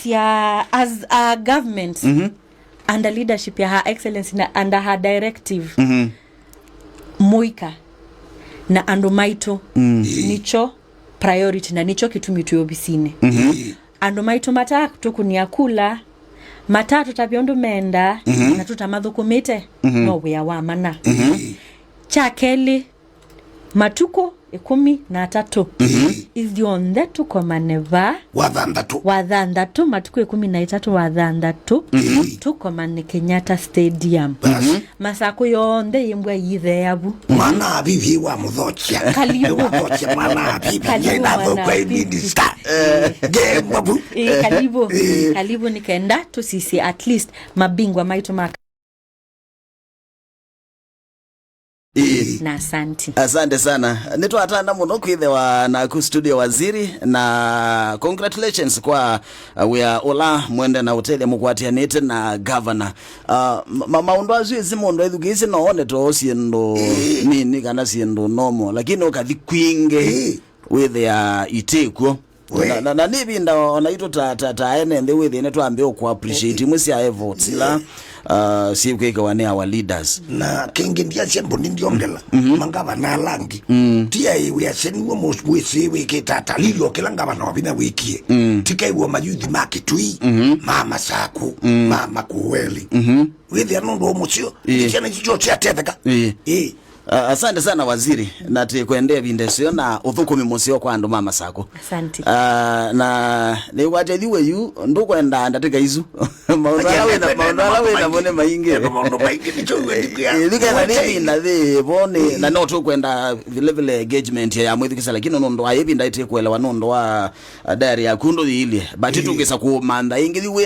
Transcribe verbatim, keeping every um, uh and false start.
Tia as a government, mhm, under leadership ya Her Excellency na under her directive, mhm, mũika na andũ maitũ, mm, nĩkyo priority na nĩkyo kĩtumi twĩ ovisinĩ. Mhm. Andũ maitũ matatũkũnĩa kula, matatũtavya ũndũ menda, mhm, na tũtamathũkũmĩte, mhm, no wĩa wa mana. Mhm. Kya kelĩ, matukũ ĩkũmi na atatũ, mhm, ithyonthe tũkomane va. Wathanthatũ. Wathanthatũ, matukũ ĩkũmi na atatũ wathanthatũ, mhm, tũkomane Kenyatta Stadium. Bas. Mhm. Masakũ yonthe yĩmbwa yĩtheea vu. Mwana avivi wa mũthokya. Kalivu. Wathokya mwana avivi. Kalivu. Yenda mwana thokwa avivi. Minister. Eh. Ngemba vu. Eh, kalivu. Eh. Kalivu nĩ kenda tũsisye at least mabingwa maitũ ma Ĩĩ. Na asanti. Asante sana. Nĩtwatana mũno kwĩthĩwa naku studio, Waziri, na congratulations kwa, uh, wĩa ũla mwende na ũtethya mũkwatĩanĩte na governor. Uh, ma-, ma-, maũndũ asu ĩsĩ mũndũ ethukĩĩsye no one to syĩndũ nini kana syĩndũ normal, lakini ũkathi kwingĩ. Ĩĩ. Wĩthĩa itĩ kw'o. We. Na, na, na nĩ ĩvinda o naitũ ta, ta, ta ene nthĩ wĩthĩe nĩtwambĩe ũkũ appreciate imwe sya efforts ila, uh, syĩkwĩkĩwa nĩ our leaders. Na kĩngĩ ndiasya mboni ndiombela, mhm, mangavana ala angĩ. Mm. Ti aĩ wĩasya nĩw'o mũ-, wĩsĩ wĩkĩte ata, lilyo kĩla ngavana wa vinya wĩkie. Mm. Tikaiw'o mayuthi ma Kitui, mhm, ma Masaku, mm, ma Makueni. Mhm. Wĩthĩa nũndũ wa mũsyo, ĩĩ, syana icio syatetheka. Ĩĩ. Ĩĩ. A-, asante sana, Waziri, na tĩkwendea ĩvinda ĩseo na ũthũkũmi mũseo kwa andũ ma Masaku. Asante. Ah, na nĩwatethĩw'e yu, ndũkwenda ndatĩka isu. Maũndũ ala wĩna, maũndũ ala wĩnamo nĩ maingĩ. Maũndũ maingĩ nĩkyo. Ĩĩ, ĩĩ, nĩkenda nĩ ĩvinda thĩ vo nĩ, na no tũkwenda vile vile engagement ya mwĩthukĩsa, lakini nũndũ wa ĩvinda ĩtĩkũelewa nũndũ wa, ah, diary yaku ndũyĩilye. But tũkĩsa kũmantha ĩngĩ yu wĩ